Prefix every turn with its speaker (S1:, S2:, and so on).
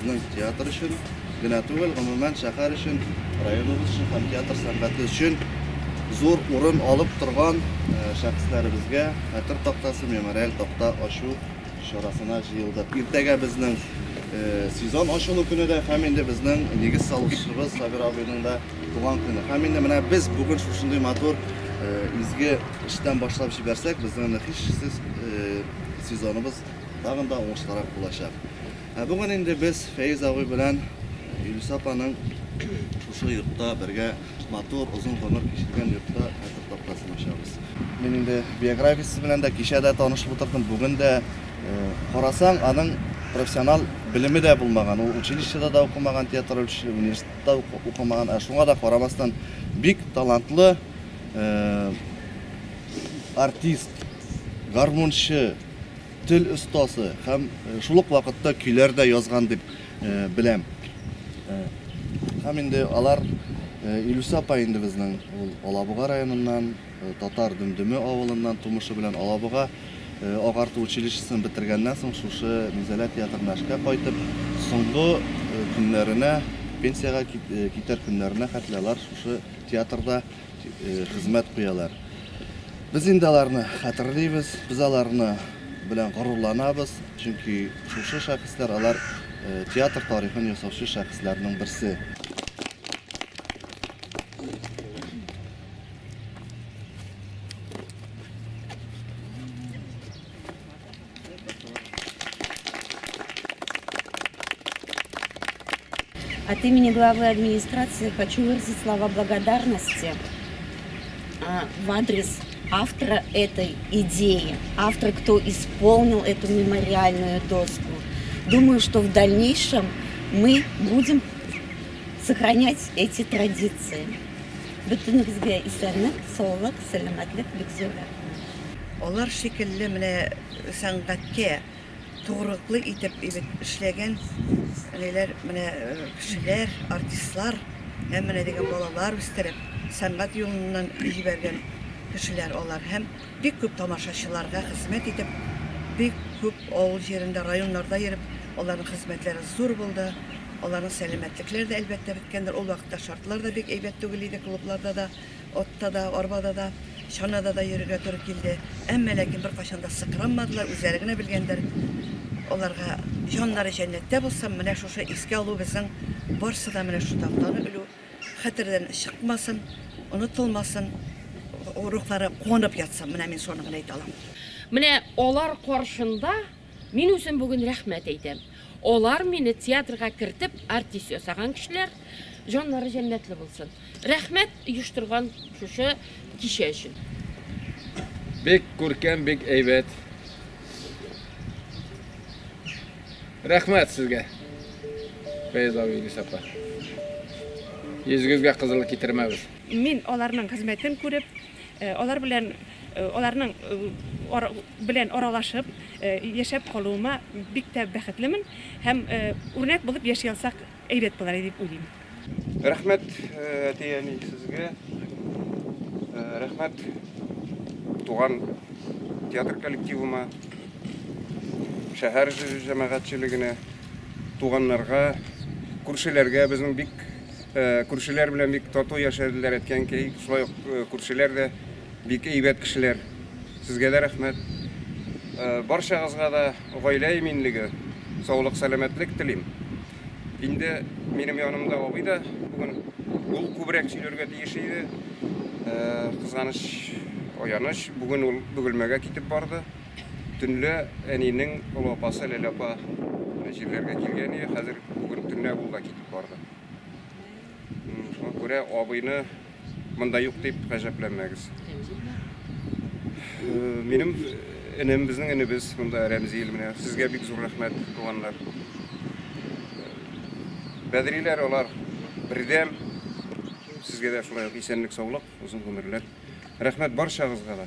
S1: безнең театр өчен генә түгел, гомумән шәһәр өчен, районыбыз өчен һәм театр сәнгате өчен зур урын алып торган шәхесләребезгә хәтер тактасы, мемориаль такта ачу чарасына җыелдык. Иртәгә безнең сезон ачылу көне дә һәм инде безнең нигез салучыбыз Сабир абыйның да туган көне. Һәм инде менә без бүген шушындый матур изге эштән башлап җибәрсәк, безнең инде һичшиксез сезоныбыз тагын да уңышлырак булачак. Ә бүген инде без Фәиз абый белән Илүсә апаның шушы йортта бергә матур, озын гомер кичергән йортта хәтер тактасын ачабыз. Мин инде биографиясе белән дә кичә дә танышып утырдым, бүген дә карасаң, аның профессионал белеме дә булмаган. Ул училищеда да укымаган, театр университетта укымаган, ә шуңа да карамастан бик талантлы артист, гармунчы, тел остасы һәм шул ук вакытта көйләр дә язган дип беләм. Һәм инде алар Илүсә апа инде безнең ул Алабуга районыннан, Татар Дөмдөме авылыннан тумышы белән Алабуга агарту училищесын бетергәннән соң шушы Минзәлә театрына эшкә кайтып, соңгы көннәренә, пенсиягә китәр көннәренә хәтле алар шушы театрда хезмәт куялар. Без инде аларны хәтерлибез, без аларны белән горурланабыз, чөнки шушы шәхесләр алар театр тарихын ясаучы шәхесләрнең берсе.
S2: От имени главы администрации хочу выразить слова благодарности в адрес автора этой идеи, автора, кто исполнил эту мемориальную доску. Думаю, что в дальнейшем мы будем сохранять эти традиции. Бөтенегезгә исәнлек, саулык, сәламәтлек, бик зур рәхмәт.
S3: Алар шикелле менә сәнгатькә тугрылыклы итеп эшләгән ниләр, менә кешеләр, артистлар һәм менә дигән балалар үстереп, сәнгать юлыннан җибәргән кешеләр алар һәм бик күп тамашачыларга хезмәт итеп, бик күп авыл җирендә, районнарда йөреп, аларның хезмәтләре зур булды. Аларның сәламәтлекләре дә әлбәттә беткәндер. Ул вакытта шартлар да бик әйбәт түгел иде, клубларда да, атта да, арбада да, чанада да йөрергә туры килде. Әмма ләкин беркайчан да сыкранмадылар, үзләре генә белгәндер. Аларга җаннары җәннәттә булсын, менә шушы искә алу безнең барсы да менә шушы тактаны элү хәтердән чыкмасын, онытылмасын, рухлары куанып ятсын. Менә мин шуны гына әйтә алам.
S4: Менә алар каршында мин үзем бүген рәхмәт әйтәм. Алар мине театрга кертеп артист ясаган кешеләр, җаннары җәннәтле булсын. Рәхмәт оештырган шушы кичә өчен.
S5: Бик күркәм, бик әйбәт. Рәхмәт сезгә, Фәйз абый, Илүсә апа. Йөзегезгә кызыл китермәбез.
S6: Мин аларның хезмәтен күреп, алар белән, аларның белән аралашып, яшәп калуыма бик тә бәхетлемен һәм үрнәк булып яши алсак әйбәт булар иде дип уйлыйм.
S7: Рәхмәт, әти-әни сезгә. Рәхмәт туган театр коллективыма, шәһәр җәмәгатьчелегенә, туганнарга, күршеләргә. Безнең бик күршеләр белән бик тату яшәделәр, әткәнкәй, шулай ук күршеләр дә бик әйбәт кешеләр. Сезгә дә рәхмәт. Барчагызга да гаилә иминлеге, саулык, сәламәтлек телим. Инде минем янымда абый да бүген ул күбрәк сөйләргә тиеш иде. Кызганыч, аяныч, бүген ул Бөгелмәгә китеп барды. Төнлә әнинең олы апасы Ләлә апа җирләргә килгән иде, хәзер бүген төнлә ул да китеп барды. Шуңа күрә абыйны монда юк дип гаҗәпләнмәгез. Минем энем, безнең энебез монда Рәмзил, менә сезгә бик зур рәхмәт, туганнар. Бәдриләр алар бердәм. Сезгә дә шулай ук исәнлек, саулык, озын гомерләр. Рәхмәт барчагызга да.